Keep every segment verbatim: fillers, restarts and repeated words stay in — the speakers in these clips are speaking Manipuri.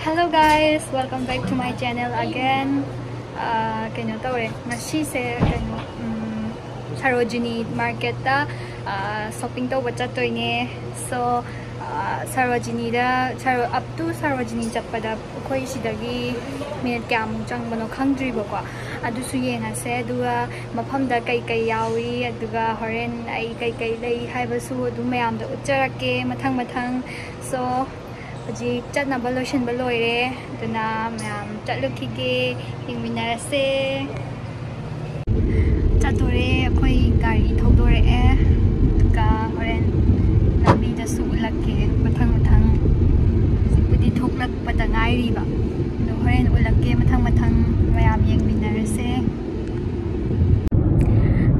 Hello guys, welcome back to my channel again. ꯑꯥ, ꯀꯩꯅꯣ ꯇꯧꯔꯦ, ꯉꯁꯤꯁꯦ ꯀꯩꯅꯣ, ꯎꯝ, ꯁꯔꯣꯖꯤꯅꯤ ꯃꯥꯔꯀꯦꯠꯇ, ꯑꯥ, ꯁꯣꯞꯄꯤꯡ ꯇꯧꯕ ꯆꯠꯇꯣꯏꯅꯦ꯫ So, ah, ꯁꯔꯣꯖꯤꯅꯤꯗ, ꯁꯔꯣ-, up to Sarojini ꯆꯠꯄꯗ ꯑꯩꯈꯣꯏ ꯁꯤꯗꯒꯤ ꯃꯤꯅꯤꯠ ꯀꯌꯥꯃꯨꯛ ꯆꯪꯕꯅꯣ ꯈꯪꯗ꯭ꯔꯤꯕꯀꯣ, ꯑꯗꯨꯁꯨ ꯌꯦꯡꯉꯁꯦ꯫ ꯑꯗꯨꯒ ꯃꯐꯝꯗ ꯀꯩ ꯀꯩ ꯌꯥꯎꯏ, ꯑꯗꯨꯒ ꯍꯣꯔꯦꯟ ꯑꯩ ꯀꯩ ꯀꯩ ꯂꯩ ꯍꯥꯏꯕꯁꯨ ꯑꯗꯨꯝ ꯃꯌꯥꯝꯗ ꯎꯠꯆꯔꯛꯀꯦ ꯃꯊꯪ ꯃꯊꯪ꯫ So, ꯍꯧꯖꯤꯛ ꯆꯠꯅꯕ ꯂꯣꯏꯁꯤꯟꯕ ꯂꯣꯏꯔꯦ, ꯑꯗꯨꯅ ꯃꯌꯥꯝ ꯆꯠꯂꯨꯈꯤꯒꯦ, ꯌꯦꯡꯃꯤꯟꯅꯔꯁꯦ꯫ ꯆꯠꯇꯣꯔꯦ, ꯑꯩꯈꯣꯏ ꯒꯥꯔꯤ ꯊꯧꯗꯣꯔꯛꯑꯦ, ꯑꯗꯨꯒ ꯍꯣꯔꯦꯟ ꯂꯝꯕꯤꯗꯁꯨ ꯎꯠꯂꯛꯀꯦ ꯃꯊꯪ ꯃꯊꯪ꯫ ꯍꯧꯖꯤꯛꯄꯨꯗꯤ ꯊꯣꯛꯂꯛꯄꯗ ꯉꯥꯏꯔꯤꯕ, ꯑꯗꯣ ꯍꯣꯔꯦꯟ ꯎꯠꯂꯛꯀꯦ ꯃꯊꯪ ꯃꯊꯪ, ꯃꯌꯥꯝ ꯌꯦꯡꯃꯤꯟꯅꯔꯁꯦ꯫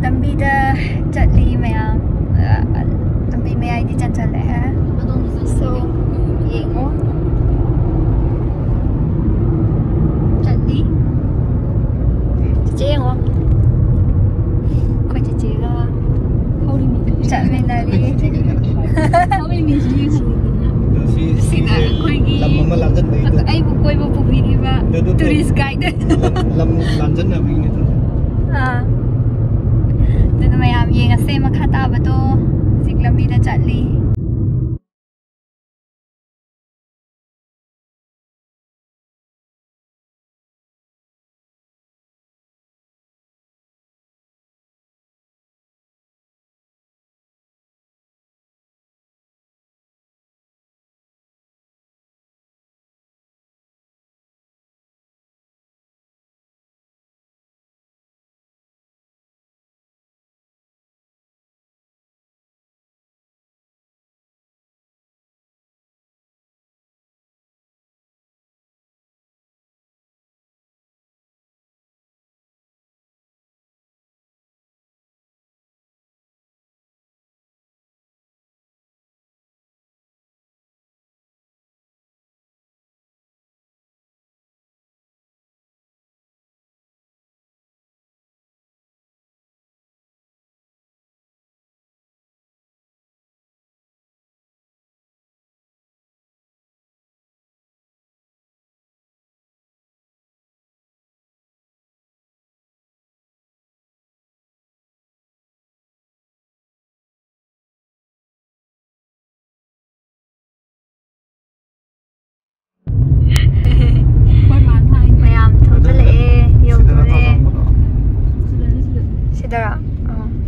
ꯂꯝꯕꯤꯗ ꯆꯠꯂꯤ ꯃꯌꯥꯝ, ꯑ, ꯂꯝꯕꯤ ꯃꯌꯥꯏꯗꯤ ꯆꯟꯁꯜꯂꯛꯑꯦ꯫ So, ꯌꯦꯡꯉꯣ꯫ ꯆꯠꯂꯤ꯫ ꯆꯦꯆꯦ ꯌꯦꯡꯉꯣ꯫ ꯑꯩꯈꯣꯏ ꯆꯦꯆꯦꯒ ꯆꯠꯃꯤꯟꯅꯔꯤ꯫ ꯁꯤꯅ ꯑꯩꯈꯣꯏꯒꯤ, ꯂꯝ ꯑꯃ ꯂꯥꯟꯖꯟꯕꯒꯤꯗꯣ꯫ ꯑꯩꯕꯨ ꯀꯣꯏꯕ ꯄꯨꯕꯤꯔꯤꯕ ꯑꯗꯨ ꯇꯧ꯫ Tourist guide꯫ ꯂꯝ, ꯂꯝ ꯂꯥꯟꯖꯟꯅꯕꯒꯤꯅꯦ ꯑꯗꯨ꯫ ꯑꯥ꯫ ꯑꯗꯨꯅ ꯃꯌꯥꯝ ꯌꯦꯡꯉꯁꯦ ꯃꯈꯥ ꯇꯥꯕꯗꯣ꯫ ꯍꯧꯖꯤꯛ ꯂꯝꯕꯤꯗ ꯆꯠꯂꯤ꯫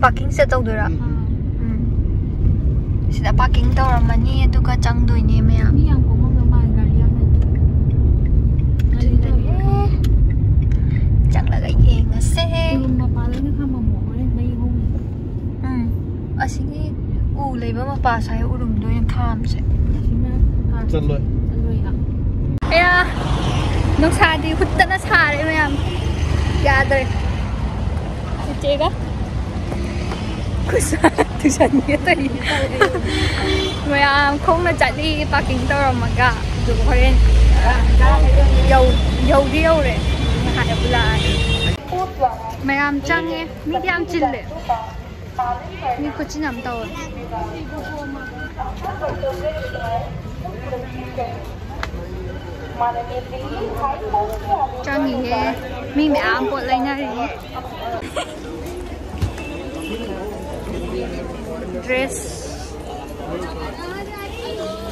ꯄꯥꯔꯀꯤꯡꯁꯦ ꯇꯧꯗꯣꯏꯔꯥ? ꯎꯝ꯫ ꯁꯤꯗ ꯄꯥꯔꯀꯤꯡ ꯇꯧꯔꯝꯃꯅꯤ, ꯑꯗꯨꯒ ꯆꯪꯗꯣꯏꯅꯦ ꯃꯌꯥꯝ꯫ ꯃꯤ ꯌꯥꯝ ꯀꯣꯝꯃꯝꯗꯧ ꯃꯥꯜꯂꯦ, ꯒꯥꯔꯤ ꯌꯥꯝ ꯂꯩꯇꯦ꯫ ꯒꯥꯔꯤꯗꯣ ꯑꯦ, ꯆꯪꯂꯒ ꯌꯦꯡꯉꯁꯦ꯫ ꯎꯔꯨꯝ ꯃꯄꯥꯗ ꯑꯣꯏꯅ ꯈꯥꯝꯃꯝꯃꯣ, ꯍꯣꯔꯦꯟ ꯃꯩ ꯍꯧꯅꯤ꯫ ꯎꯝ꯫ ꯑꯁꯤꯒꯤ ꯎ ꯂꯩꯕ ꯃꯄꯥ ꯁ꯭ꯋꯥꯏ ꯎꯔꯨꯝꯗ ꯑꯣꯏꯅ ꯈꯥꯝꯁꯦ꯫ ꯆꯠꯂꯣꯏ꯫ ꯆꯠꯂꯣꯏ꯫ ꯑꯌꯥ, ꯅꯨꯡꯁꯥꯗꯤ ꯍꯨꯠꯇꯅ ꯁꯥꯔꯦ ꯃꯌꯥꯝ꯫ ꯌꯥꯗ꯭ꯔꯦ꯫ ꯆꯤꯆꯦꯒ ꯈꯨꯠꯁꯥ ꯇꯨꯁꯟꯒꯦ ꯇꯧꯔꯤ꯫ ꯃꯌꯥꯝ ꯈꯣꯡꯅ ꯆꯠꯂꯤ, ꯄꯥꯔꯀꯤꯡ ꯇꯧꯔꯝꯃꯒ꯫ ꯑꯗꯨꯒ ꯍꯣꯔꯦꯟ, ꯑ, ꯌꯧ-, ꯌꯧꯗꯤ ꯌꯧꯔꯦ꯫ ꯉꯥꯏꯍꯥꯛ ꯂꯩꯔ ꯂꯥꯛꯑꯅꯤ꯫ ꯃꯌꯥꯝ ꯆꯪꯉꯦ꯫ ꯃꯤꯗꯤ ꯌꯥꯝ ꯆꯤꯜꯂꯦ꯫ ꯃꯤ ꯈꯨꯆꯤꯟ ꯑꯃ ꯇꯧꯋꯦ꯫ ꯆꯪꯉꯤꯍꯦ꯫ ꯃꯤ ꯃꯌꯥꯝ ꯄꯣꯠ ꯂꯩꯅꯔꯤ꯫ ꯗ꯭ꯔꯦꯁ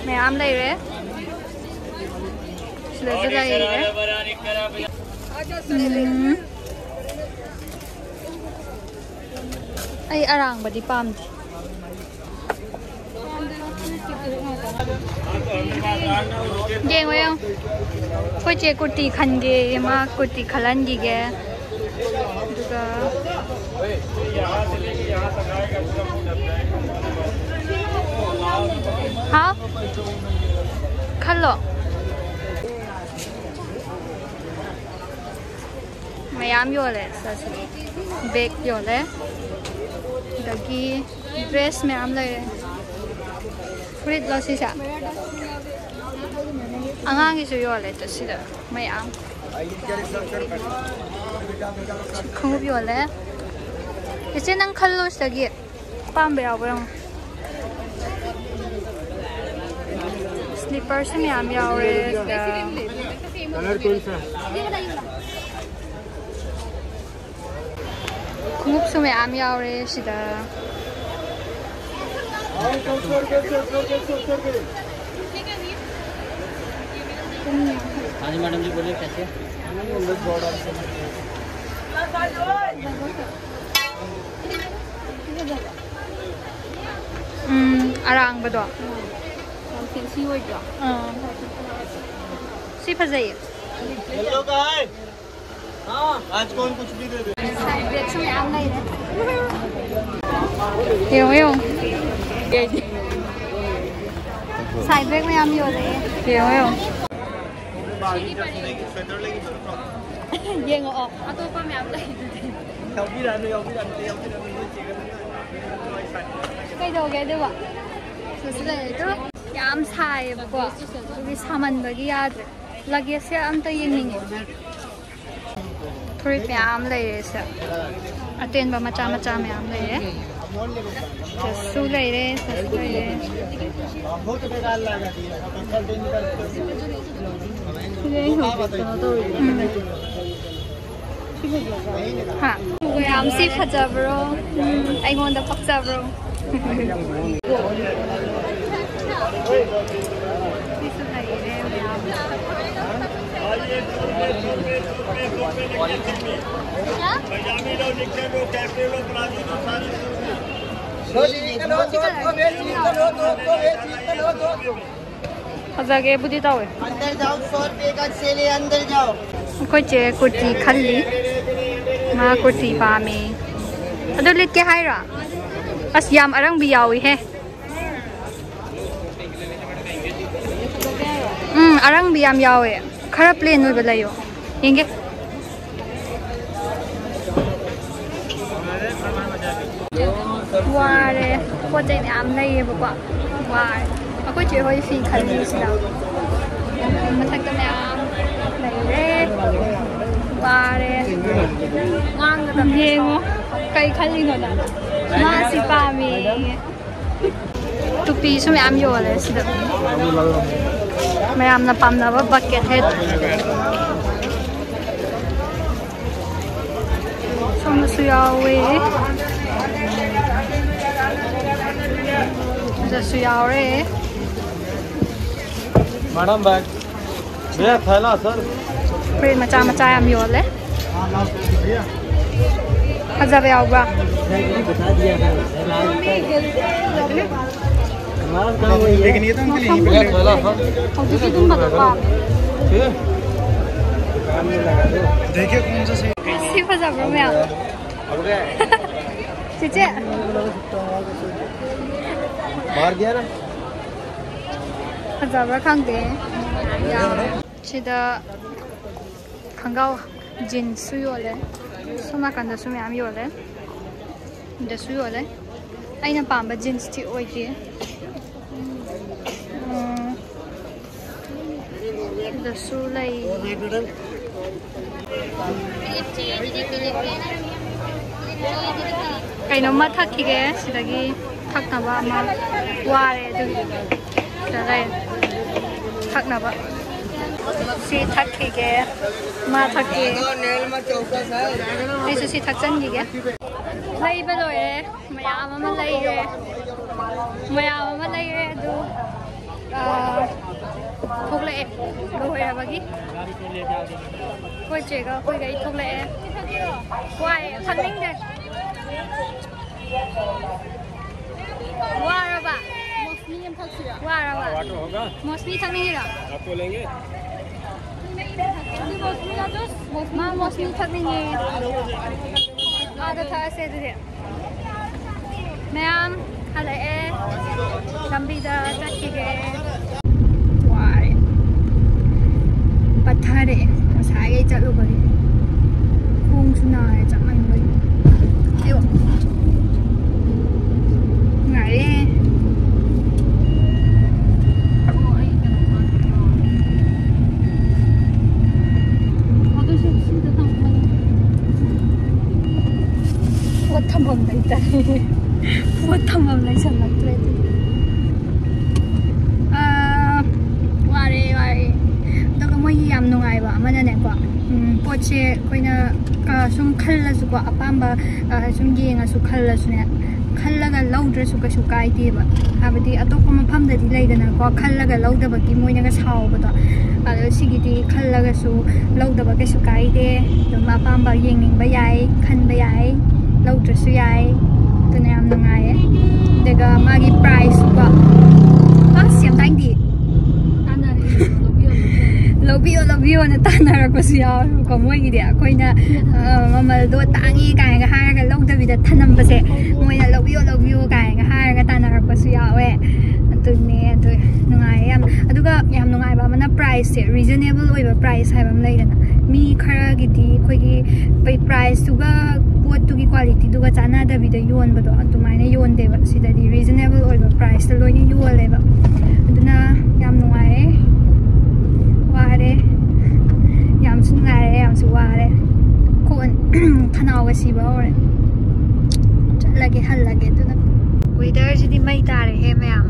ꯃꯌꯥꯝ ꯂꯩꯔꯦ꯫ ꯁꯤꯗꯁꯨ ꯂꯩꯔꯦ꯫ ꯎꯝ꯫ ꯑꯩ ꯑꯔꯥꯡꯕꯗꯤ ꯄꯥꯝꯗꯦ꯫ ꯌꯦꯡꯉꯣ, ꯌꯦꯡꯉꯣ꯫ ꯑꯩꯈꯣꯏ ꯆꯦ ꯀꯨꯔꯇꯤ ꯈꯟꯒꯦ, ꯃꯥ ꯀꯨꯔꯇꯤ ꯈꯜꯍꯟꯈꯤꯒꯦ꯫ ꯑꯗꯨꯒ ꯍꯥꯎ? ꯈꯜꯂꯣ꯫ ꯃꯌꯥꯝ ꯌꯣꯜꯂꯦ ꯁꯤꯗꯁꯨ꯫ ꯕꯦꯒ ꯌꯣꯜꯂꯦ꯫ ꯑꯗꯒꯤ ꯗ꯭ꯔꯦꯁ ꯃꯌꯥꯝ ꯂꯩꯔꯦ꯫ ꯐꯨꯔꯤꯠꯂꯣ ꯁꯤꯁꯦ? ꯑꯉꯥꯡꯒꯤꯁꯨ ꯌꯣꯜꯂꯦ ꯇꯨ ꯁꯤꯗ ꯃꯌꯥꯝ꯫ ꯈꯣꯡꯎꯞ ꯌꯣꯜꯂꯦ꯫ ꯏꯆꯦ, ꯅꯪ ꯈꯜꯂꯣ ꯁꯤꯗꯒꯤ꯫ ꯑꯄꯥꯝꯕ ꯌꯥꯎꯕ꯭ꯔꯥ ꯌꯦꯡꯉꯣ꯫ ꯁ꯭ꯂꯤꯄꯔꯁꯨ ꯃꯌꯥꯝ ꯌꯥꯎꯔꯦ ꯁꯤꯗ꯫ ꯈꯣꯡꯎꯞꯁꯨ ꯃꯌꯥꯝ ꯌꯥꯎꯔꯦ ꯁꯤꯗ꯫ हाँजी मैडम जी, बोलिए कैसे? ꯎꯝ, ꯑꯔꯥꯡꯕꯗꯣ꯫ ꯌꯥꯝ ꯐꯦꯟꯁꯤ ꯑꯣꯏꯗ꯭ꯔꯣ? ꯑꯥ꯫ ꯁꯤ ꯐꯖꯩꯌꯦ꯫ Hello guys. हाँ, आज कौन कुछ भी दे दे। ꯁꯥꯏꯠ ꯕꯦꯒꯁꯨ ꯃꯌꯥꯝ ꯂꯩꯔꯦ꯫ ꯌꯦꯡꯉꯣ, ꯌꯦꯡꯉꯣ꯫ ꯁꯥꯏꯠ ꯕꯦꯒ ꯃꯌꯥꯝ ꯌꯣꯜꯂꯦ꯫ ꯌꯦꯡꯉꯣ, ꯌꯦꯡꯉꯣ꯫ ꯌꯦꯡꯉꯛꯑꯣ꯫ ꯑꯇꯣꯞꯄ ꯃꯌꯥꯝ ꯂꯩꯗꯨꯗꯤ꯫ ꯌꯥꯎꯕꯤꯔꯛꯑꯅꯨ, ꯌꯥꯎꯕꯤꯔꯛꯑꯅꯨ, ꯌꯥꯎꯕꯤꯔꯛꯑꯅꯨ, ꯅꯣꯏ ꯆꯦꯒ ꯅꯪꯒ꯫ ꯀꯩꯗꯧꯒꯦ ꯑꯗꯨꯕꯣ? ꯁꯤꯁꯨ ꯂꯩꯔꯦ꯫ ꯌꯥꯝ ꯁꯥꯏꯌꯦꯕꯀꯣ꯫ ꯑꯗꯨꯒꯤ ꯁꯥꯃꯟꯕꯒꯤ ꯌꯥꯗ꯭ꯔꯦ꯫ ꯂꯒꯦꯖꯁꯦ ꯑꯝꯇ ꯌꯦꯡꯅꯤꯡꯉꯦ꯫ ꯐꯨꯔꯤꯠ ꯃꯌꯥꯝ ꯂꯩꯔꯦ ꯁꯦ꯫ ꯑꯇꯦꯟꯕ ꯃꯆꯥ ꯃꯆꯥ ꯃꯌꯥꯝ ꯂꯩꯔꯦ꯫ ꯁꯤꯁꯨ ꯂꯩꯔꯦ, ꯁꯤꯁꯨ ꯂꯩꯔꯦ꯫ ꯁꯤꯗꯤ ꯑꯩ ꯍꯧꯖꯤꯛ ꯀꯩꯅꯣ ꯇꯧꯔꯤꯁꯦ꯫ ꯎꯝ꯫ ꯍꯥ? ꯌꯥꯝ ꯁꯤ ꯐꯖꯕ꯭ꯔꯣ? ꯎꯝ, ꯑꯩꯉꯣꯟꯗ ꯄꯛꯆꯕ꯭ꯔꯣ? ꯁꯤꯁꯨ ꯂꯩꯔꯦ ꯃꯌꯥꯝ꯫ ꯐꯖꯒꯦꯕꯨꯗꯤ ꯇꯧꯋꯦ꯫ अंदर जाओ, सौ रुपए का सेल है, अंदर जाओ। ꯑꯩꯈꯣꯏ ꯆꯦ ꯀꯨꯔꯇꯤ ꯈꯜꯂꯤ꯫ ꯃꯥ ꯀꯨꯔꯇꯤ ꯄꯥꯝꯃꯤ꯫ ꯑꯗꯨ ꯂꯤꯠꯀꯦ ꯍꯥꯏꯔꯣ? ꯑꯁ, ꯌꯥꯝ ꯑꯔꯪꯕꯤ ꯌꯥꯎꯏꯍꯦ꯫ ꯎꯝ, ꯑꯔꯪꯕꯤ ꯌꯥꯝ ꯌꯥꯎꯋꯦ꯫ ꯈꯔ ꯄ꯭ꯂꯦꯟ ꯑꯣꯏꯕ ꯂꯩꯌꯣ꯫ ꯌꯦꯡꯒꯦ꯫ ꯋꯥꯔꯦ꯫ ꯄꯣꯠ ꯆꯩ ꯃꯌꯥꯝ ꯂꯩꯌꯦꯕꯀꯣ꯫ ꯋꯥꯔꯦ꯫ ꯑꯩꯈꯣꯏ ꯆꯦ ꯍꯣꯏ ꯐꯤ ꯈꯜꯂꯤ ꯁꯤꯗ꯫ ꯃꯊꯛꯇ ꯃꯌꯥꯝ ꯂꯩꯔꯦ꯫ ꯋꯥꯔꯦ꯫ ꯉꯥꯡꯒꯗꯕꯅꯦ꯫ ꯌꯦꯡꯉꯣ꯫ ꯀꯩ ꯈꯜꯂꯤꯅꯣ ꯅꯪ? ꯃꯥ ꯁꯤ ꯄꯥꯝꯃꯦꯌꯦ꯫ ꯇꯨꯄꯤꯁꯨ ꯃꯌꯥꯝ ꯌꯣꯜꯂꯦ ꯁꯤꯗ꯫ ꯃꯌꯥꯝꯅ ꯄꯥꯝꯅꯕ bucket hat꯫ ꯁꯣꯝꯗꯁꯨ ꯌꯥꯎꯋꯦ꯫ ꯁꯤꯗꯁꯨ ꯌꯥꯎꯔꯦ꯫ Madam, bag. भैया, थैला, सर। ꯐꯨꯔꯤꯠ ꯃꯆꯥ ꯃꯆꯥ ꯌꯥꯝ ꯌꯣꯜꯂꯦ꯫ ꯐꯖꯕ ꯌꯥꯎꯕ꯭ꯔꯥ? ꯍꯧꯖꯤꯛꯀꯤ ꯑꯗꯨꯝꯕꯗꯣ ꯄꯥꯝꯃꯦ꯫ ꯁꯤ ꯐꯖꯕ꯭ꯔꯣ ꯃꯌꯥꯝ? ꯆꯤꯆꯦ꯫ ꯐꯖꯕ꯭ꯔꯥ ꯈꯪꯗꯦ꯫ ꯌꯥꯝ꯫ ꯁꯤꯗ ꯈꯣꯡꯒ꯭ꯔꯥꯎ ꯖꯤꯟꯁꯁꯨ ꯌꯣꯜꯂꯦ꯫ ꯁꯣꯝ ꯅꯥꯀꯟꯗꯁꯨ ꯃꯌꯥꯝ ꯌꯣꯜꯂꯦ꯫ ꯁꯤꯗꯁꯨ ꯌꯣꯜꯂꯦ꯫ ꯑꯩꯅ ꯄꯥꯝꯕ ꯖꯤꯟꯁꯇꯤ ꯑꯣꯏꯗꯦ꯫ ꯎꯝ, ꯁꯤꯗꯁꯨ ꯂꯩ꯫ ꯀꯩꯅꯣꯝꯃ ꯊꯛꯈꯤꯒꯦ꯫ ꯁꯤꯗꯒꯤ ꯊꯛꯅꯕ ꯑꯃ ꯋꯥꯔꯦ ꯑꯗꯨꯒꯤ꯫ ꯁꯤꯗ ꯂꯩ꯫ ꯊꯛꯅꯕ꯫ ꯁꯤ ꯊꯛꯈꯤꯒꯦ꯫ ꯃꯥ ꯊꯛꯀꯦ꯫ ꯑꯩꯁꯨ ꯁꯤ ꯊꯛꯆꯟꯈꯤꯒꯦ꯫ ꯂꯩꯕ ꯂꯣꯏꯔꯦ꯫ ꯃꯌꯥꯝ ꯑꯃ ꯂꯩꯔꯦ꯫ ꯃꯌꯥꯝ ꯑꯃ ꯂꯩꯔꯦ ꯑꯗꯨ, ꯑꯥ, ꯊꯣꯛꯂꯛꯑꯦ꯫ ꯂꯣꯏꯔꯕꯒꯤ꯫ ꯑꯩꯈꯣꯏ ꯆꯦꯒ ꯑꯩꯈꯣꯏꯒꯩ ꯊꯣꯛꯂꯛꯑꯦ꯫ ꯋꯥꯏ, ꯊꯛꯅꯤꯡꯗꯦ꯫ ꯋꯥꯔꯕ? ꯋꯥꯔꯕ? ꯃꯣꯁꯃꯤ ꯊꯛꯅꯤꯡꯉꯤꯔꯣ? ꯃꯥ ꯃꯣꯁꯃꯤ ꯊꯛꯅꯤꯡꯉꯦ꯫ ꯑꯥꯗ ꯊꯛꯑꯁꯦ ꯑꯗꯨꯗꯤ꯫ ꯃꯌꯥꯝ ꯍꯜꯂꯛꯑꯦ꯫ ꯂꯝꯕꯤꯗ ꯆꯠꯈꯤꯒꯦ꯫ ꯋꯥꯔꯦ꯫ ꯄꯠꯊꯔꯦ꯫ ꯉꯁꯥꯏꯈꯩ ꯆꯠꯂꯨꯕꯒꯤ꯫ ꯈꯣꯡꯁꯨ ꯅꯥꯔꯦ ꯆꯠꯃꯟꯕꯒꯤ꯫ ꯑꯌꯣ꯫ ꯅꯨꯡꯉꯥꯏꯔꯦ꯫ ꯑꯣ, ꯑꯩ ꯀꯩꯅꯣ ꯄꯥꯝꯃꯦ꯫ ꯑꯗꯨꯁꯨ ꯁꯤꯗ ꯊꯝꯃꯣ꯫ ꯄꯣꯠ ꯊꯝꯐꯝ ꯂꯩꯇꯔꯦ꯫ ꯄꯣꯠ ꯊꯝꯐꯝ ꯂꯩꯁꯜꯂꯛꯇ꯭ꯔꯦ ꯑꯗꯨꯗꯤ꯫ ꯑꯥ, ꯋꯥꯔꯦ, ꯋꯥꯔꯦ꯫ ꯑꯗꯨꯒ ꯃꯣꯏꯒꯤ ꯌꯥꯝ ꯅꯨꯡꯉꯥꯏꯕ ꯑꯃꯅꯅꯦꯀꯣ, ꯎꯝ, ꯄꯣꯠꯁꯦ ꯑꯩꯈꯣꯏꯅ, ꯑꯥ, ꯁꯨꯝ ꯈꯜꯂꯁꯨꯀꯣ, ꯑꯄꯥꯝꯕ, ꯑꯥ, ꯁꯨꯝ ꯌꯦꯡꯉꯁꯨ ꯈꯜꯂꯁꯨꯅꯦ, ꯈꯜꯂꯒ ꯂꯧꯗ꯭ꯔꯁꯨ ꯀꯩꯁꯨ ꯀꯥꯏꯗꯦꯕ꯫ ꯍꯥꯏꯕꯗꯤ ꯑꯇꯣꯞꯄ ꯃꯐꯝꯗꯗꯤ ꯂꯩꯗꯅꯀꯣ, ꯈꯜꯂꯒ ꯂꯧꯗꯕꯒꯤ ꯃꯣꯏꯅꯒ ꯁꯥꯎꯕꯗꯣ꯫ ꯑꯗꯣ ꯁꯤꯒꯤꯗꯤ ꯈꯜꯂꯒꯁꯨ ꯂꯧꯗꯕ ꯀꯩꯁꯨ ꯀꯥꯏꯗꯦ꯫ ꯑꯗꯨꯝ ꯑꯄꯥꯝꯕ ꯌꯦꯡꯅꯤꯡꯕ ꯌꯥꯏ, ꯈꯟꯕ ꯌꯥꯏ, ꯂꯧꯗ꯭ꯔꯁꯨ ꯌꯥꯏ꯫ ꯑꯗꯨꯅ ꯌꯥꯝ ꯅꯨꯡꯉꯥꯏꯌꯦ꯫ ꯑꯗꯨꯒ ꯃꯥꯒꯤ price ꯀꯣ, ꯑꯁ, ꯌꯥꯝ ꯇꯥꯡꯗꯤ꯫ ꯂꯧꯕꯤꯌꯣ, ꯂꯧꯕꯤꯌꯣꯅ ꯇꯥꯟꯅꯔꯛꯄꯁꯨ ꯌꯥꯎꯋꯦꯕꯀꯣ ꯃꯣꯏꯒꯤꯗꯤ꯫ ꯑꯩꯈꯣꯏꯅ, ꯑ, ꯃꯃꯜꯗꯣ ꯇꯥꯡꯉꯤ ꯀꯥꯏꯅꯒ ꯍꯥꯏꯔꯒ ꯂꯧꯗꯕꯤꯗ ꯊꯅꯝꯕꯁꯦ, ꯃꯣꯏꯅ "ꯂꯧꯕꯤꯌꯣ, ꯂꯧꯕꯤꯌꯣ" ꯀꯥꯏꯅꯒ ꯍꯥꯏꯔꯒ ꯇꯥꯟꯅꯔꯛꯄꯁꯨ ꯌꯥꯎꯋꯦ꯫ ꯑꯗꯨꯅꯦ, ꯑꯗꯨ ꯅꯨꯡꯉꯥꯏꯌꯦ ꯌꯥꯝ꯫ ꯑꯗꯨꯒ ꯌꯥꯝ ꯅꯨꯡꯉꯥꯏꯕ ꯑꯃꯅ price ꯁꯦ, reasonable ꯑꯣꯏꯕ price ꯍꯥꯏꯕ ꯑꯃ ꯂꯩꯗꯅ꯫ ꯃꯤ ꯈꯔꯒꯤꯗꯤ ꯑꯩꯈꯣꯏꯒꯤ ꯄꯩ-, price ꯇꯨꯒ ꯄꯣꯠꯇꯨꯒꯤ quality ꯗꯨꯒ ꯆꯥꯟꯅꯗꯕꯤꯗ ꯌꯣꯟꯕꯗꯣ, ꯑꯗꯨꯃꯥꯏꯅ ꯌꯣꯟꯗꯦꯕ꯫ ꯁꯤꯗꯗꯤ reasonable ꯑꯣꯏꯕ price ꯇ ꯂꯣꯏꯅ ꯌꯣꯜꯂꯦꯕ꯫ ꯑꯗꯨꯅ ꯌꯥꯝ ꯅꯨꯡꯉꯥꯏꯌꯦ꯫ ꯋꯥꯔꯦ꯫ ꯌꯥꯝꯁꯨ ꯅꯨꯡꯉꯥꯏꯔꯦ, ꯌꯥꯝꯁꯨ ꯋꯥꯔꯦ꯫ ꯈꯣꯟ-, ꯈꯅꯥꯎꯒ ꯁꯤꯕ ꯍꯧꯔꯦ꯫ ꯆꯠꯂꯒꯦ, ꯍꯜꯂꯒꯦ ꯑꯗꯨꯅ꯫ Weather ꯁꯤꯗꯤ ꯃꯩ ꯇꯥꯔꯦꯍꯦ ꯃꯌꯥꯝ꯫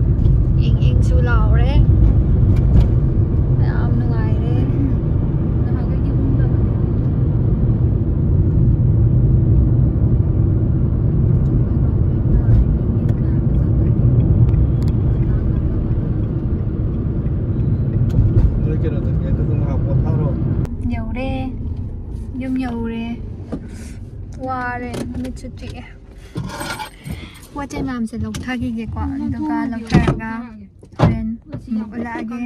ꯏꯪ ꯏꯪꯁꯨ ꯂꯥꯎꯔꯦ꯫ ꯌꯥꯝ ꯅꯨꯡꯉꯥꯏꯔꯦ꯫ ꯅꯍꯥꯟꯈꯩꯗꯤ ꯍꯨꯝꯗꯕꯅꯦ꯫ ꯅꯣꯏ ꯀꯩꯅꯣꯗ ꯀꯩꯅꯣꯗ ꯉꯥꯏꯍꯥꯛ ꯄꯣꯊꯥꯔꯣ꯫ ꯌꯧꯔꯦ꯫ ꯌꯨꯝ ꯌꯧꯔꯦ꯫ ꯋꯥꯔꯦ꯫ ꯃꯤꯠꯁꯨ ꯆꯤꯛꯑꯦ꯫ ꯄꯣꯠ ꯆꯩ ꯃꯌꯥꯝꯁꯦ ꯂꯧꯊꯈꯤꯒꯦꯀꯣ꯫ ꯑꯗꯨꯒ ꯂꯧꯊꯔꯒ ꯍꯣꯔꯦꯟ ꯑꯃꯨꯛ ꯎꯠꯂꯛꯑꯒꯦ꯫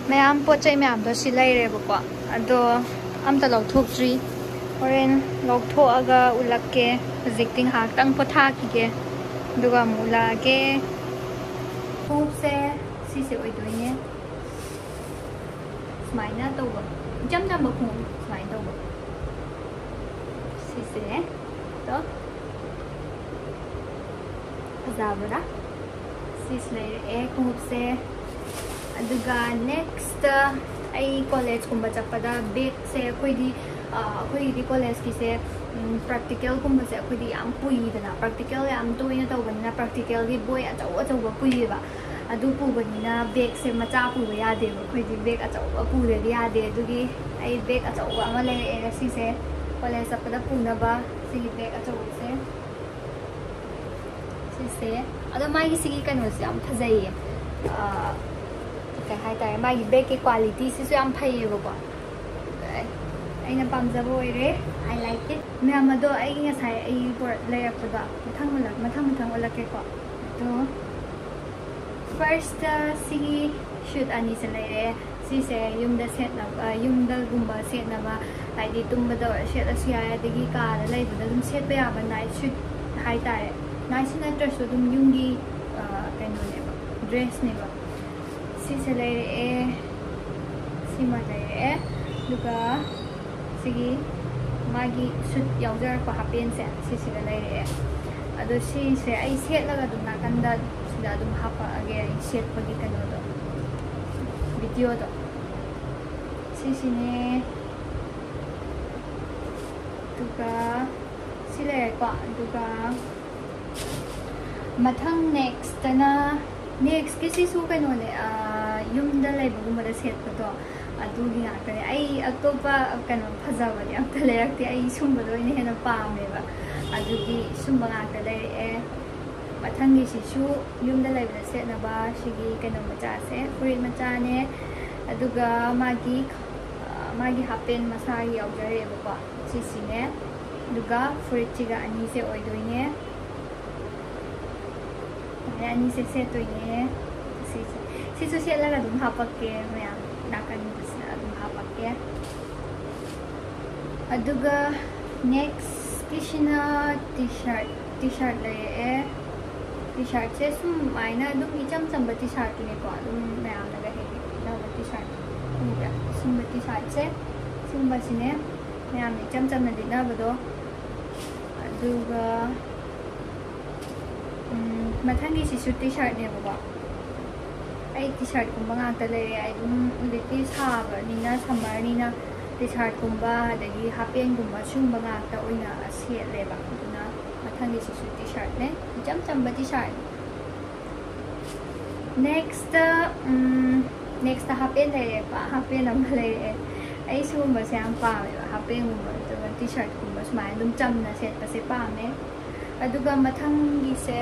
ꯃꯌꯥꯝ ꯄꯣꯠ ꯆꯩ ꯃꯌꯥꯝꯗꯣ ꯁꯤ ꯂꯩꯔꯦꯕꯀꯣ꯫ ꯑꯗꯣ ꯑꯝꯇ ꯂꯧꯊꯣꯛꯇ꯭ꯔꯤ꯫ ꯍꯣꯔꯦꯟ ꯂꯧꯊꯣꯛꯑꯒ ꯎꯠꯂꯛꯀꯦ꯫ ꯍꯧꯖꯤꯛꯇꯤ ꯉꯥꯏꯍꯥꯛꯇꯪ ꯄꯣꯊꯥꯈꯤꯒꯦ꯫ ꯑꯗꯨꯒ ꯑꯃꯨꯛ ꯎꯠꯂꯛꯑꯒꯦ꯫ ꯈꯣꯡꯎꯞꯁꯦ ꯁꯤꯁꯦ ꯑꯣꯏꯗꯣꯏꯅꯦ꯫ ꯁꯨꯃꯥꯏꯅ ꯇꯧꯕ, ꯏꯆꯝ ꯆꯝꯕ ꯈꯣꯡꯎꯞ ꯁꯨꯃꯥꯏꯅ ꯇꯧꯕ꯫ ꯁꯤꯁꯦ꯫ ꯇꯣ꯫ ꯐꯖꯕ꯭ꯔꯥ? ꯁꯤꯁꯨ ꯂꯩꯔꯛꯑꯦ ꯈꯣꯡꯎꯞꯁꯦ꯫ ꯑꯗꯨꯒ next ꯑꯩ college ꯀꯨꯝꯕ ꯆꯠꯄꯗ bag ꯁꯦ ꯑꯩꯈꯣꯏꯗꯤ, ꯑ, ꯑꯩꯈꯣꯏꯒꯤꯗꯤ college ꯀꯤꯁꯦ, ꯎꯝ, practical ꯒꯨꯝꯕꯁꯦ ꯑꯩꯈꯣꯏꯗꯤ ꯌꯥꯝ ꯄꯨꯏꯗꯅ, practical ꯌꯥꯝ ꯇꯣꯏꯅ ꯇꯧꯕꯅꯤꯅ practical ꯒꯤ ꯕꯣꯏ ꯑꯆꯧ ꯑꯆꯧꯕ ꯄꯨꯏꯌꯦꯕ꯫ ꯑꯗꯨ ꯄꯨꯕꯅꯤꯅ bag ꯁꯦ ꯃꯆꯥ ꯄꯨꯕ ꯌꯥꯗꯦꯕ, ꯑꯩꯈꯣꯏꯗꯤ bag ꯑꯆꯧꯕ ꯄꯨꯗꯗꯤ ꯌꯥꯗꯦ꯫ ꯑꯗꯨꯒꯤ ꯑꯩ bag ꯑꯆꯧꯕ ꯑꯃ ꯂꯩꯔꯛꯑꯦ ꯉꯁꯤꯁꯦ꯫ College ꯆꯠꯄꯗ ꯄꯨꯅꯕ ꯁꯤꯒꯤ bag ꯑꯆꯧꯕꯁꯦ꯫ ꯁꯤꯁꯦ꯫ ꯑꯗꯣ ꯃꯥꯒꯤ ꯁꯤꯒꯤ ꯀꯩꯅꯣꯁꯦ ꯌꯥꯝ ꯐꯖꯩꯌꯦ꯫ ꯑ, ꯀꯩ ꯍꯥꯏꯇꯥꯔꯦ, ꯃꯥꯒꯤ ꯕꯦꯒꯀꯤ ꯀ꯭ꯋꯥꯂꯤꯇꯤꯁꯤꯁꯨ ꯌꯥꯝ ꯐꯩꯌꯦꯕꯀꯣ꯫ ꯑꯩꯅ ꯄꯥꯝꯖꯕ ꯑꯣꯏꯔꯦ꯫ I like it꯫ ꯃꯌꯥꯝ ꯑꯗꯣ ꯑꯩꯒꯤ ꯉꯁꯥꯏ ꯑꯩꯒꯤ ꯄꯣꯠ ꯂꯩꯔꯛꯄꯗꯣ ꯃꯊꯪ ꯎꯠꯂꯛ-, ꯃꯊꯪ ꯃꯊꯪ ꯎꯠꯂꯛꯀꯦꯀꯣ꯫ ꯑꯗꯣ first ꯁꯤꯒꯤ ꯁꯨꯠ ꯑꯅꯤꯁꯦ ꯂꯩꯔꯦ꯫ ꯁꯤꯁꯦ ꯌꯨꯝꯗ ꯁꯦꯠꯅꯕ, ꯌꯨꯝꯗꯒꯨꯝꯕ ꯁꯦꯠꯅꯕ, ꯍꯥꯏꯗꯤ ꯇꯨꯝꯕꯗ ꯑꯣꯏꯔ ꯁꯦꯠꯂꯁꯨ ꯌꯥꯏ, ꯑꯗꯒꯤ ꯀꯥꯗ ꯂꯩꯕꯗ ꯑꯗꯨꯝ ꯁꯦꯠꯄ ꯌꯥꯕ ꯅꯥꯏꯠ ꯁꯨꯠ ꯍꯥꯏꯇꯥꯔꯦ꯫ ꯅꯥꯏꯠ ꯁꯨꯠ ꯅꯠꯇ꯭ꯔꯁꯨ ꯑꯗꯨꯝ ꯌꯨꯝꯒꯤ, ꯑ, ꯀꯩꯅꯣꯅꯦꯕ, ꯗ꯭ꯔꯦꯁꯅꯦꯕ꯫ ꯁꯤꯁꯦ ꯂꯩꯔꯛꯑꯦ, ꯁꯤꯃ ꯂꯩꯔꯛꯑꯦ, ꯑꯗꯨꯒ ꯁꯤꯒꯤ ꯃꯥꯒꯤ ꯁꯨꯠ ꯌꯥꯎꯖꯔꯛꯄ ꯍꯥꯄꯦꯟꯁꯦ ꯁꯤꯁꯤꯒ ꯂꯩꯔꯛꯑꯦ꯫ ꯑꯗꯣ ꯁꯤꯁꯦ ꯑꯩ ꯁꯦꯠꯂꯒ ꯑꯗꯨꯝ ꯅꯥꯀꯟꯗ ꯁꯤꯗ ꯑꯗꯨꯝ ꯍꯥꯄꯛꯑꯒꯦ, ꯑꯩ ꯁꯦꯠꯄꯒꯤ ꯀꯩꯅꯣꯗꯣ, ꯚꯤꯗꯤꯑꯣꯗꯣ꯫ ꯁꯤꯁꯤꯅꯦ꯫ ꯑꯗꯨꯒ ꯁꯤ ꯂꯩꯔꯦꯀꯣ꯫ ꯑꯗꯨꯒ ꯃꯊꯪ ꯅꯦꯛꯁꯇꯅ, ꯅꯦꯛꯁꯀꯤꯁꯤꯁꯨ ꯀꯩꯅꯣꯅꯦ, ꯑꯥ, ꯌꯨꯝꯗ ꯂꯩꯕꯒꯨꯝꯕꯗ ꯁꯦꯠꯄꯗꯣ, ꯑꯗꯨꯒꯤ ꯉꯥꯛꯇꯅꯦ꯫ ꯑꯩ ꯑꯇꯣꯞꯄ ꯀꯩꯅꯣ ꯐꯖꯕꯗꯤ ꯑꯝꯇ ꯂꯩꯔꯛꯇꯦ, ꯑꯩ ꯁꯨꯝꯕꯗ ꯑꯣꯏꯅ ꯍꯦꯟꯅ ꯄꯥꯝꯃꯦꯕ꯫ ꯑꯗꯨꯒꯤ ꯁꯨꯝꯕ ꯉꯥꯛꯇ ꯂꯩꯔꯛꯑꯦ꯫ ꯃꯊꯪꯒꯤꯁꯤꯁꯨ ꯌꯨꯝꯗ ꯂꯩꯕꯗ ꯁꯦꯠꯅꯕ ꯁꯤꯒꯤ ꯀꯩꯅꯣ ꯃꯆꯥꯁꯦ, ꯐꯨꯔꯤꯠ ꯃꯆꯥꯅꯦ, ꯑꯗꯨꯒ ꯃꯥꯒꯤ, ꯑꯥ, ꯃꯥꯒꯤ ꯍꯥꯞ ꯄꯦꯟ ꯃꯁꯥꯒꯤ ꯌꯥꯎꯖꯔꯛꯑꯦꯕꯀꯣ, ꯁꯤꯁꯤꯅꯦ, ꯑꯗꯨꯒ ꯐꯨꯔꯤꯠꯁꯤꯒ ꯑꯅꯤꯁꯦ ꯑꯣꯏꯗꯣꯏꯅꯦ꯫ ꯁꯨꯃꯥꯏꯅ ꯑꯅꯤꯁꯦ ꯁꯦꯠꯇꯣꯏꯅꯦ꯫ ꯁꯤꯁꯦ, ꯁꯤꯁꯨ ꯁꯦꯠꯂꯒ ꯑꯗꯨꯝ ꯍꯥꯄꯛꯀꯦ ꯃꯌꯥꯝ, ꯅꯥꯀꯟꯒꯤꯁꯤꯗ ꯑꯗꯨꯝ ꯍꯥꯄꯛꯀꯦ꯫ ꯑꯗꯨꯒ ꯅꯦꯛꯁꯀꯤꯁꯤꯅ ꯇꯤ ꯁꯥꯔꯠ, ꯇꯤ ꯁꯥꯔꯠ ꯂꯩꯔꯛꯑꯦ꯫ ꯇꯤ ꯁꯥꯔꯠꯁꯦ ꯁꯨꯃꯥꯏꯅ ꯑꯗꯨꯝ ꯏꯆꯝ ꯆꯝꯕ ꯇꯤ ꯁꯥꯔꯠꯇꯨꯅꯦꯀꯣ, ꯑꯗꯨꯝ ꯃꯌꯥꯝꯅꯒ ꯍꯦꯛ ꯍꯦꯛ ꯂꯤꯠꯅꯕ ꯇꯤ ꯁꯥꯔꯠ, ꯎꯕ꯭ꯔꯥ? ꯁꯨꯝꯕ ꯇꯤ ꯁꯥꯔꯠꯁꯦ, ꯁꯨꯝꯕꯁꯤꯅꯦ ꯃꯌꯥꯝꯅ ꯏꯆꯝ ꯆꯝꯅ ꯂꯤꯠꯅꯕꯗꯣ꯫ ꯑꯗꯨꯒ ꯎꯝ, ꯃꯊꯪꯒꯤꯁꯤꯁꯨ ꯇꯤ ꯁꯥꯔꯠꯅꯦꯕꯀꯣ꯫ ꯑꯩ ꯇꯤ ꯁꯥꯔꯠꯀꯨꯝꯕ ꯉꯥꯛꯇ ꯂꯩꯔꯦ꯫ ꯑꯩ ꯑꯗꯨꯝ ꯍꯧꯖꯤꯛꯇꯤ ꯁꯥꯕꯅꯤꯅ, ꯁꯝꯃꯔꯅꯤꯅ ꯇꯤ ꯁꯥꯔꯠꯀꯨꯝꯕ ꯑꯗꯒꯤ ꯍꯥꯞ ꯄꯦꯟꯒꯨꯝꯕ ꯁꯤꯒꯨꯝꯕ ꯉꯥꯛꯇ ꯑꯣꯏꯅ ꯁꯦꯠꯂꯦꯕ꯫ ꯑꯗꯨꯅ ꯃꯊꯪꯒꯤꯁꯤꯁꯨ ꯇꯤ ꯁꯥꯔꯠꯅꯦ, ꯏꯆꯝ ꯆꯝꯕ ꯇꯤ ꯁꯥꯔꯠꯅꯦ꯫ ꯅꯦꯛꯁꯇ, ꯎꯝ, ꯅꯦꯛꯁꯇ ꯍꯥꯞ ꯄꯦꯟ ꯂꯩꯔꯦꯀꯣ, ꯍꯥꯞ ꯄꯦꯟ ꯑꯃ ꯂꯩꯔꯛꯑꯦ꯫ ꯑꯩ ꯁꯤꯒꯨꯝꯕꯁꯦ ꯌꯥꯝ ꯄꯥꯝꯃꯦꯕ, ꯍꯥꯞ ꯄꯦꯟꯒꯨꯝꯕ ꯅꯠꯇ꯭ꯔꯒ ꯇꯤ ꯁꯥꯔꯠꯀꯨꯝꯕ ꯁꯨꯃꯥꯏꯅ ꯑꯗꯨꯝ ꯆꯝꯅ ꯁꯦꯠꯄꯁꯦ ꯄꯥꯝꯃꯦ꯫ ꯑꯗꯨꯒ ꯃꯊꯪꯒꯤꯁꯦ,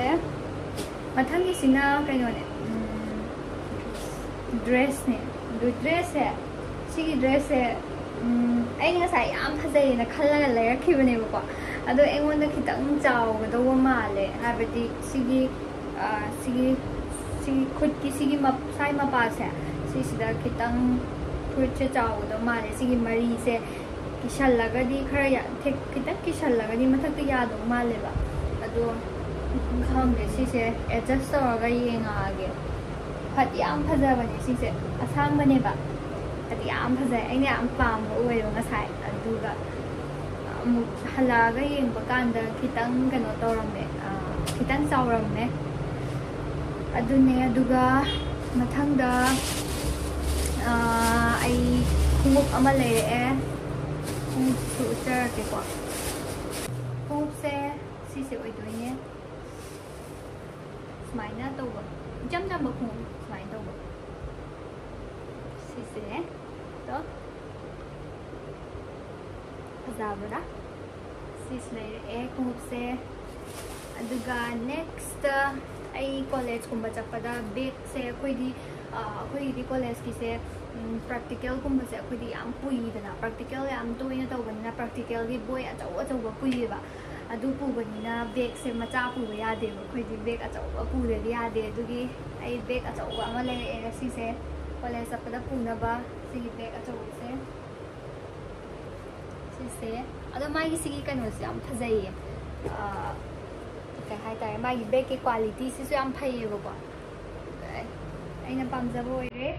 ꯃꯊꯪꯒꯤꯁꯤꯅ ꯀꯩꯅꯣꯅꯦ, ꯎꯝ, ꯗ꯭ꯔꯦꯁꯅꯦ꯫ ꯑꯗꯨ ꯗ꯭ꯔꯦꯁꯁꯦ, ꯁꯤꯒꯤ ꯗ꯭ꯔꯦꯁꯁꯦ, ꯎꯝ, ꯑꯩ ꯉꯁꯥꯏ ꯌꯥꯝ ꯐꯖꯩꯌꯦꯅ ꯈꯜꯂꯒ ꯂꯩꯔꯛꯈꯤꯕꯅꯦꯕꯀꯣ꯫ ꯑꯗꯣ ꯑꯩꯉꯣꯟꯗ ꯈꯤꯇꯪ ꯆꯥꯎꯒꯗꯧꯕ ꯃꯥꯜꯂꯦ, ꯍꯥꯏꯕꯗꯤ ꯁꯤꯒꯤ, ꯑ, ꯁꯤꯒꯤ, ꯁꯤꯒꯤ ꯈꯨꯠꯀꯤ ꯁꯤꯒꯤ ꯃꯞ-, ꯁ꯭ꯋꯥꯏ ꯃꯄꯥꯁꯦ, ꯁꯤꯁꯤꯗ ꯈꯤꯇꯪ ꯐꯨꯔꯤꯠꯁꯦ ꯆꯥꯎꯒꯗꯧ ꯃꯥꯜꯂꯦ꯫ ꯁꯤꯒꯤ ꯃꯔꯤꯁꯦ ꯀꯤꯁꯜꯂꯒꯗꯤ ꯈꯔ ꯌꯥ-, ꯊꯦꯛ-, ꯈꯤꯇꯪ ꯀꯤꯁꯜꯂꯒꯗꯤ ꯃꯊꯛꯇ ꯌꯥꯗꯧ ꯃꯥꯜꯂꯦꯕ꯫ ꯑꯗꯣ ꯈꯪꯗꯦ, ꯁꯤꯁꯦ ꯑꯦꯗꯖꯁ ꯇꯧꯔꯒ ꯌꯦꯡꯉꯛꯑꯒꯦ꯫ ꯐꯗꯤ ꯌꯥꯝ ꯐꯖꯕꯅꯦ ꯁꯤꯁꯦ, ꯑꯁꯥꯡꯕꯅꯦꯕ꯫ ꯐꯗꯤ ꯌꯥꯝ ꯐꯖꯩ, ꯑꯩꯅ ꯌꯥꯝ ꯄꯥꯝꯕ ꯑꯣꯏꯌꯦꯕ ꯉꯁꯥꯏ꯫ ꯑꯗꯨꯒ ꯑꯃꯨꯛ ꯍꯜꯂꯛꯑꯒ ꯌꯦꯡꯕ ꯀꯥꯟꯗ ꯈꯤꯇꯪ ꯀꯩꯅꯣ ꯇꯧꯔꯝꯃꯦ, ꯑꯥ, ꯈꯤꯇꯪ ꯆꯥꯎꯔꯝꯃꯦ꯫ ꯑꯗꯨꯅꯦ, ꯑꯗꯨꯒ ꯃꯊꯪꯗ, ꯑꯥ, ꯑꯩ ꯈꯣꯡꯎꯞ ꯑꯃ ꯂꯩꯔꯛꯑꯦ꯫ ꯈꯣꯡꯎꯞꯁꯨ ꯎꯠꯆꯔꯛꯀꯦꯀꯣ꯫ ꯈꯣꯡꯎꯞꯁꯦ ꯁꯤꯁꯦ ꯑꯣꯏꯗꯣꯏꯅꯦ꯫ ꯁꯨꯃꯥꯏꯅ ꯇꯧꯕ, ꯏꯆꯝ ꯆꯝꯕ ꯈꯣꯡꯎꯞ ꯁꯨꯃꯥꯏꯅ ꯇꯧꯕ꯫ ꯁꯤꯁꯤꯅꯦ꯫ ꯇꯣ꯫ ꯐꯖꯕ꯭ꯔꯥ? ꯁꯤꯁꯨ ꯂꯩꯔꯛꯑꯦ ꯈꯣꯡꯎꯞꯁꯦ꯫ ꯑꯗꯨꯒ next ꯑꯩ ꯀꯣꯂꯦꯖꯀꯨꯝꯕ ꯆꯠꯄꯗ ꯕꯦꯒꯁꯦ ꯑꯩꯈꯣꯏꯗꯤ, ꯑ, ꯑꯩꯈꯣꯏꯒꯤꯗꯤ ꯀꯣꯂꯦꯖꯀꯤꯁꯦ, ꯎꯝ, ꯄ꯭ꯔꯦꯛꯇꯤꯀꯦꯜꯒꯨꯝꯕꯁꯦ ꯑꯩꯈꯣꯏꯗꯤ ꯌꯥꯝ ꯄꯨꯏꯗꯅ, ꯄ꯭ꯔꯦꯛꯇꯤꯀꯦꯜ ꯌꯥꯝ ꯇꯣꯏꯅ ꯇꯧꯕꯅꯤꯅ ꯄ꯭ꯔꯦꯛꯇꯤꯀꯦꯜꯒꯤ ꯕꯣꯏ ꯑꯆꯧ ꯑꯆꯧꯕ ꯄꯨꯏꯌꯦꯕ꯫ ꯑꯗꯨ ꯄꯨꯕꯅꯤꯅ ꯕꯦꯒꯁꯦ ꯃꯆꯥ ꯄꯨꯕ ꯌꯥꯗꯦꯕ, ꯑꯩꯈꯣꯏꯗꯤ ꯕꯦꯒ ꯑꯆꯧꯕ ꯄꯨꯗ꯭ꯔꯗꯤ ꯌꯥꯗꯦ꯫ ꯑꯗꯨꯒꯤ ꯑꯩ ꯕꯦꯒ ꯑꯆꯧꯕ ꯑꯃ ꯂꯩꯔꯛꯑꯦ ꯉꯁꯤꯁꯦ, ꯀꯣꯂꯦꯖ ꯆꯠꯄꯗ ꯄꯨꯅꯕ꯫ ꯁꯤꯒꯤ ꯕꯦꯒ ꯑꯆꯧꯕꯁꯦ ꯁꯤꯁꯦ꯫ ꯑꯗꯣ ꯃꯥꯒꯤ ꯁꯤꯒꯤ ꯀꯩꯅꯣꯁꯦ ꯌꯥꯝ ꯐꯖꯩꯌꯦ꯫ ꯑꯥ, ꯀꯩ ꯍꯥꯏꯇꯥꯔꯦ, ꯃꯥꯒꯤ ꯕꯦꯒꯀꯤ ꯀ꯭ꯋꯥꯂꯤꯇꯤꯁꯤꯁꯨ ꯌꯥꯝ ꯐꯩꯌꯦꯕꯀꯣ꯫ ꯑꯩꯅ ꯄꯥꯝꯖꯕ ꯑꯣꯏꯔꯦ꯫